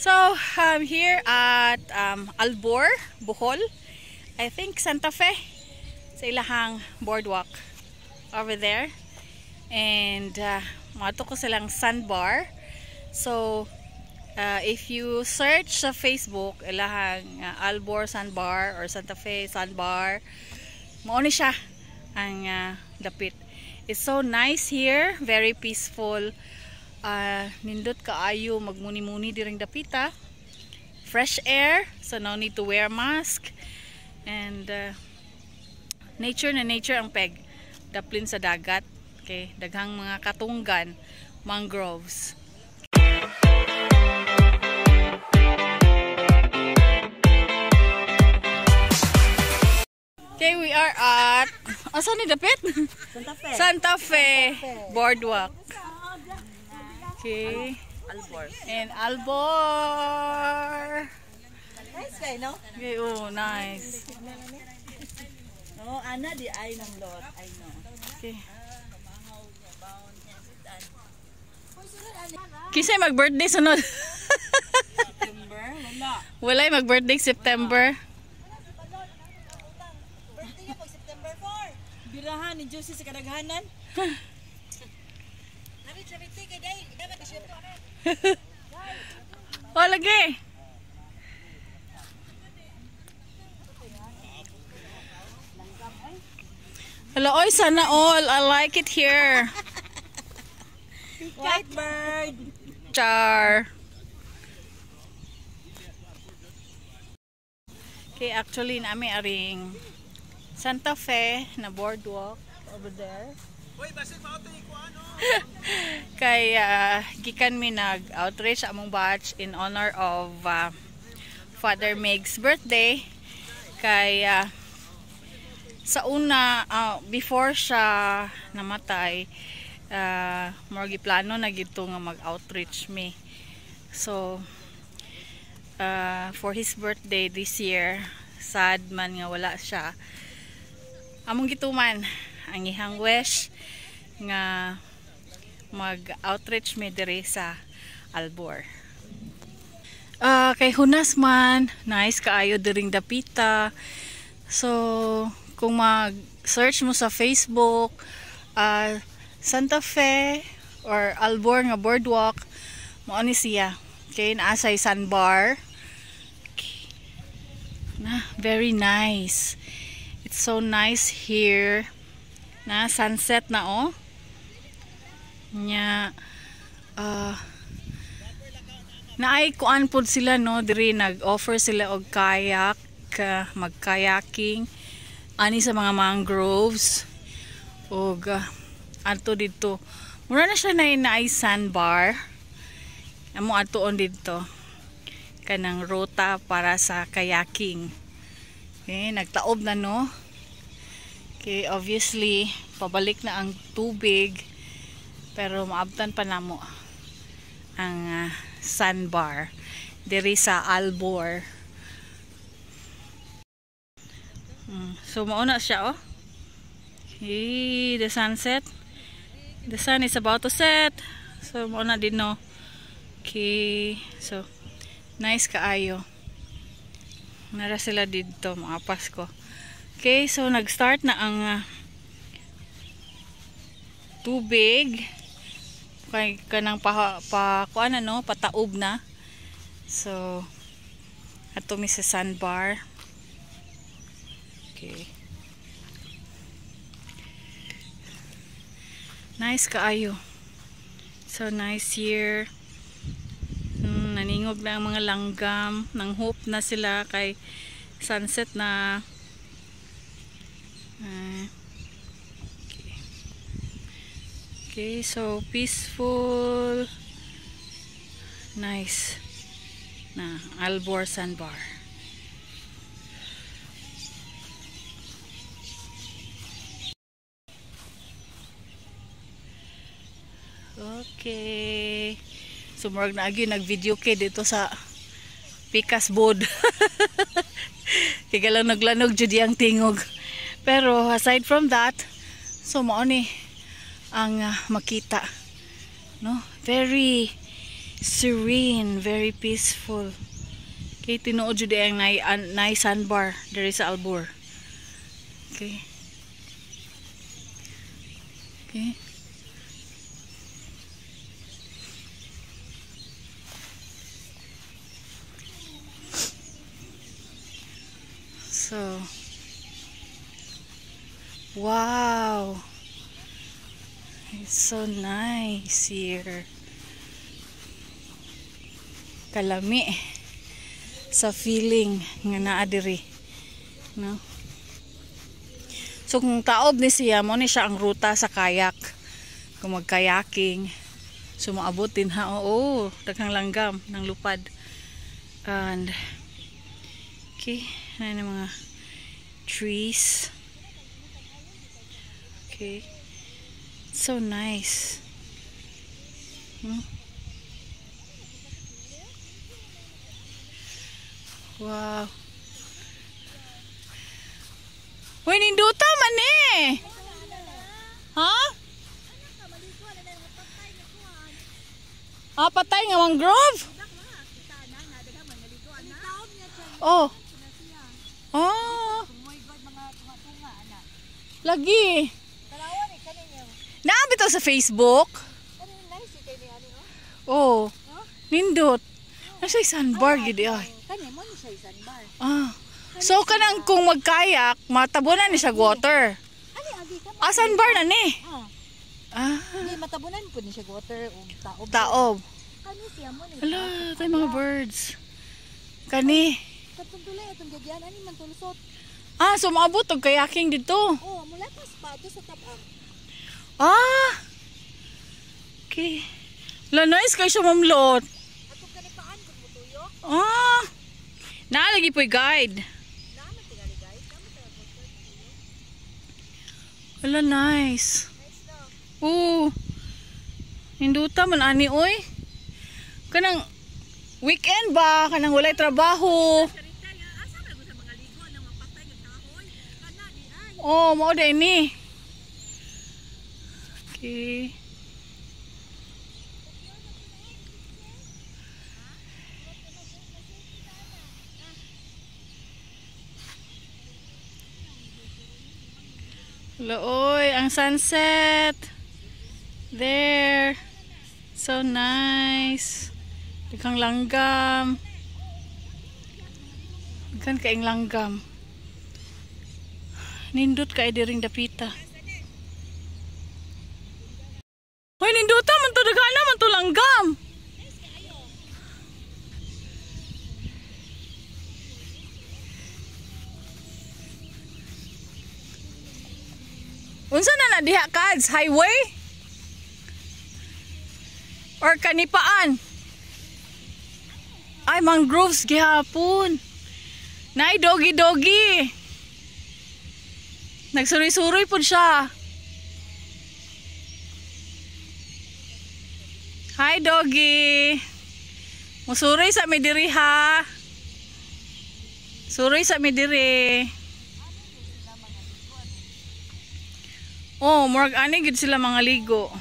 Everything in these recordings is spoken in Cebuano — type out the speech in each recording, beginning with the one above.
So, I'm here at Albor, Bohol. I think Santa Fe. Sa ilahang boardwalk over there. And moadto ko silang sandbar. So, if you search sa Facebook, ilahang Albor Sandbar or Santa Fe Sandbar, mao ni siya ang dapit. It's so nice here, very peaceful. Nindot kaayo magmuni-muni diring dapita. Fresh air, so no need to wear mask. And nature na nature ang peg. Daplin sa dagat. Okay, daghang mga katunggan, mangroves. Okay, we are at asa ni dapit? Santa Fe. Santa Fe Boardwalk. Okay. Albor. And Albor. Nice kay, no? Okay, oh, nice. Oh, ana di ay ng lot. I know. Okay. Kisay mag-birthday sunod. September? Wala. Walay mag-birthday September. Birthday niya pag September 4. Birahan ni Josie sa kadaghanan. Oh, lagi. Hello, oy, sana all. I like it here. White bird. Char. Okay, actually, nami aring Santa Fe na boardwalk over there. Kay gikan mi nag-outreach among batch in honor of Father Meg's birthday. Kay sa una, before siya namatay, murag giplano na gito nga mag-outreach mi. So for his birthday this year, sad man nga wala siya. Among gituman ang ihang wish nga mag-outreach mi diri sa Albor. Kay hunas man, nice kaayo diring dapita. So, kung mag-search mo sa Facebook, Santa Fe or Albor nga boardwalk, mao ni siya. Okay, naa say sandbar. Okay. Na, very nice. It's so nice here. Na sunset na oh. Nya naay kuan pod sila no diri, nag-offer sila og kayak, mag-kayaking ani sa mga mangroves og adto didto. Mura na siya na naay sandbar. Amo adtoon didto kanang ruta para sa kayaking. Okay, nagtaob na no. Okay, obviously pabalik na ang tubig pero maabtan pa namo ang sandbar diri sa Albor. So mao na siya oh. Okay, the sunset. The sun is about to set. So mao na din no. Okay, so nice kaayo. Nara sila didto mga Pasko. Okay, so nag-start na ang tubig kay kanang pa kuan ano, pataob na. So ato mi sa sandbar. Okay. Nice kaayo. So nice here. Naningog na ang mga langgam, nang hope na sila kay sunset na. Okay. Okay, so peaceful. Nice. Na Albor Sandbar. Okay. So murag na agi nag-video kay dito sa Pikas board. Kay galang naglanog jud ang tingog. Pero aside from that, so mao ni ang makita, no? Very Serene, very peaceful. Okay, tinuod jud ang nay sandbar diri sa Albur. Okay. Okay. So, wow. It's so nice here. Kalami sa feeling nga naa diri, no? So kung taob ni siya, mo ni siya ang ruta sa kayak. Kung magkayaking, so maabot din ha. Oo, daghang langgam ng lupad. And okay, na yung mga trees. Okay. So nice. Wow. Uy, ninduta man eh. Ha? Ah, patay nga mangrove? Oh. Oh. Lagi. Naa bitaw sa Facebook? Oh. Nindot. Nasa sandbar gid ay. Ah. So kanang kung magkayak, matabunan ni siya water. Ah, sandbar na ni. Ah. Hindi matabunan po ni siya water ug taob. Taob. Kani siya mo ni. Ala, tayo mga birds. Kani. Katong tulay atong gagyan ani man tulsot. Ah, so maabot og kayaking dito. Oh, mulapas pa ato sa tabang. Ah. Okay. La nice kay siya mamlot. Atong kanipaan kung mutuyo. Ah. Naa lagi po'y guide. Wala, nice. Oo. Hinduta man ani oy. Kanang weekend ba kanang walay trabaho. Oh, mao day ni. Okay. Looy, ang sunset. There. So nice. Daghang langgam. Daghan kaing langgam. Nindot kay diring dapita. Hoy, ninduta man to, daghana man to langgam. Unsa na na diha kads? Highway? Or kanipaan? Ay, mangroves gihapon. Nay, doggy-doggy. Nagsuroy-suroy po siya. Hi, doggy. Musuroy sa mi diri ha. Suroy sa mi diri. Oh, murag ani gid sila mga ligo.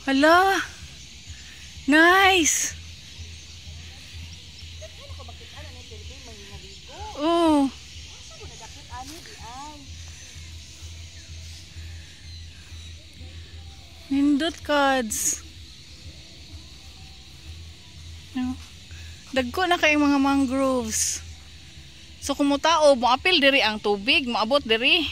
Hala. Nice. Oh. Nindot kads. No. Dagko na kay mga mangroves. So kung mutao, moapil diri ang tubig, moabot diri.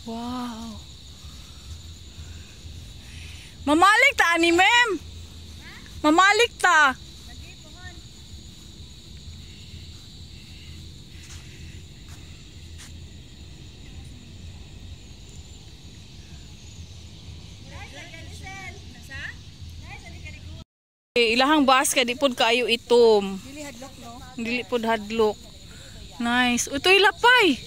Wow. Mamalik ta ani ma'am. Mamalik ta. Ilahang bus kay di pod kaayo itom. Dili hadlok no. Dili pod hadlok. Nice. Utoy lapay.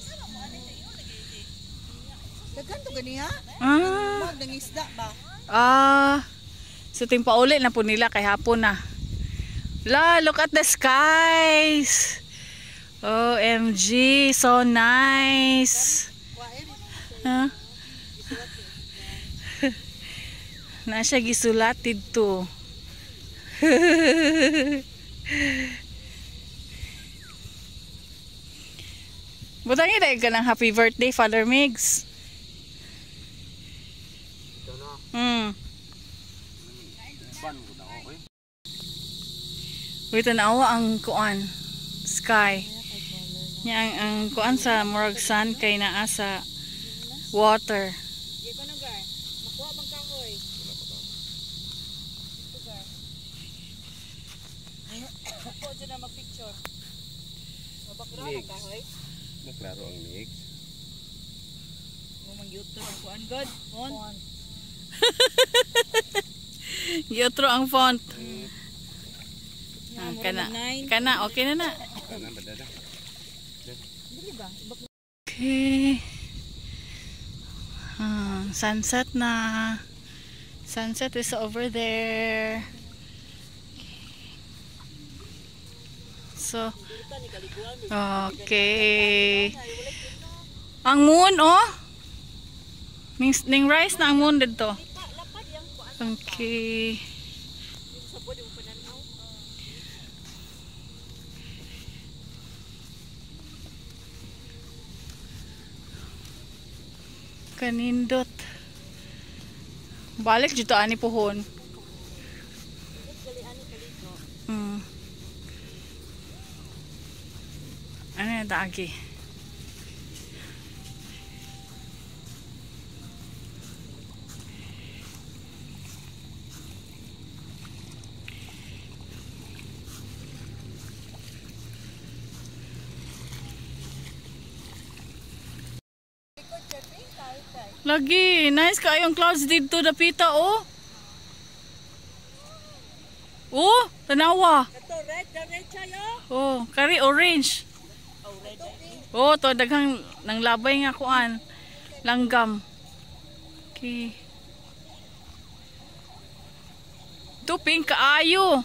Daghan to ganiha. Ah. Mag nangisda ba? Ah. So timpauli na po nila kay hapon na. La, look at the skies. OMG, so nice. Huh? Na siya gisulat didto. Butang ina ka ng happy birthday, Father Migs. Wait, tanawa ang kuan sky. Nya ang kuan sa murag sun kay naa sa water. Di ko na gar. Makuha bang kahoy? Ito gar. Ako dyan na mag-picture. Mabakra ang kahoy. Maklaro ang mix. Mo mang YouTube ang kuan god. Font. Giotro ang font. Ah, Mura kana. mag nine. Kana, okay na na. Kana ba dada? Dili ba? Okay. Ah, sunset na. Sunset is over there. So, okay. Ang moon, oh. Ning rise na ang moon dito. Okay. Kanindot. Balik dito ani pohon. Ano yung taagi? Lagi, nice kaayong clouds dito dapita oh. Oh, tanawa. Ito red, the red chayo. Oh, kari orange. Oh, to daghang nang labay nga kuan. Langgam. Okay. To pink kaayo.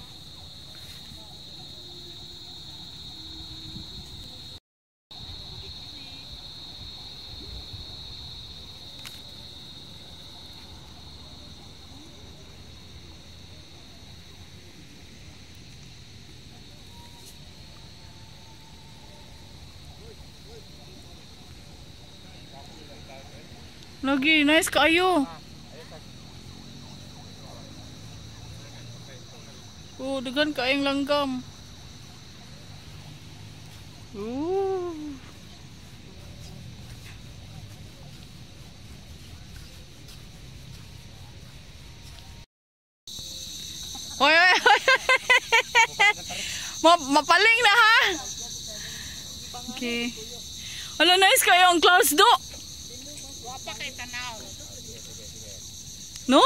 Lagi, nice kaayo. Oh, daghan kaayong langgam. Ooh. Oy, oy, oy. Mapaling na ha. Okay. Ala, nice kayo ang clouds do. No?